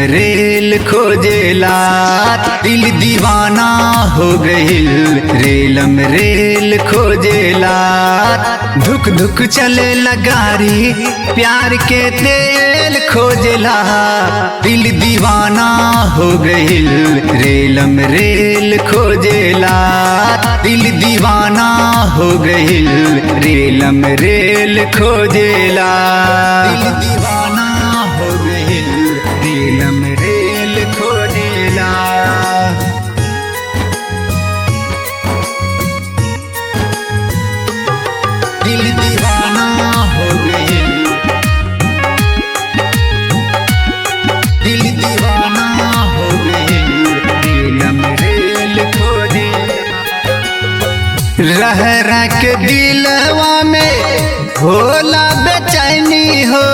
Rail खोजेला, दिल दीवाना हो गइल रेलम रेल खोजेला। धुक धुक चले लगारी प्यार के तेल खोजेला, दिल दीवाना हो गइल रेलम रेल खोजेला। दिल दीवाना हो गइल रेलम रेल खोजेला। दिल दीवाना हो गइल रेलम रेल खोजेला। दिल दीवाना हो गइल, दिल दीवाना हो गइल रेलम रेल खोजेला। रह रह के दिलवा में होला बेचैनी हो,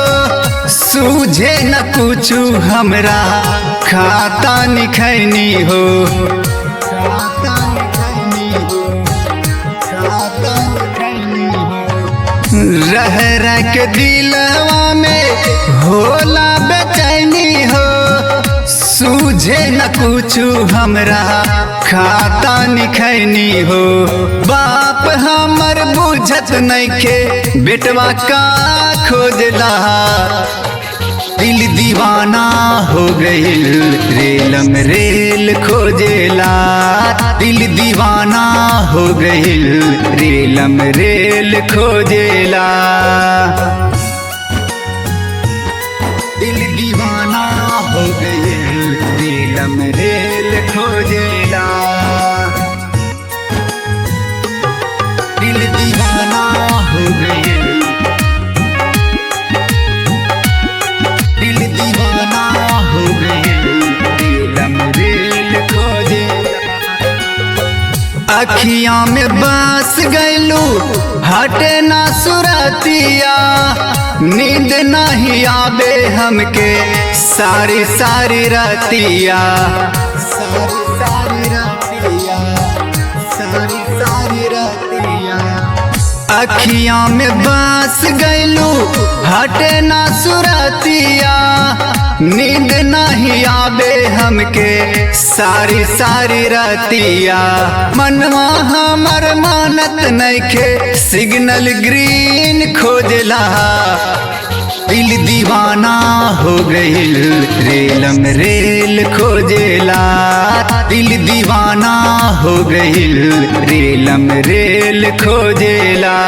सूझे न कुछ हमरा खाता निखैनी हो। खाता निखैनी हो, खाता निखैनी हो। रह रह के दिलवा में होला बेचैनी हो, सूझे न कुछ हमरा खाता निखैनी हो। बाप हमर बुझत नइखे बेटवा का खोजला, दिल दीवाना हो गइल रेलम रेल खोजेला। दिल दीवाना हो गइल रेलम रेल खोजेला। दिल दीवाना हो गइल रेलम रेल खोजेला। दिल दीवाना हो गइल, दिल दीवाना हो गइल रेलम रेल खोजेला। अखियां में बस गइलू हटे ना सुरतिया, नींद नहीं आवे हमके सारी सारी रतिया। सारी सारी रतिया, सारी सारी रतिया। अखियां में बस गइलू हटे ना सुरतिया, नींद नहीं आवे हमके सारी सारी रतिया। मनवा हमर मानत नइखे सिग्नल ग्रीन खोजला, दिल दीवाना हो गइल रेलम रेल खोजेला। दिल दीवाना हो गइल रेलम रेल खोजेला।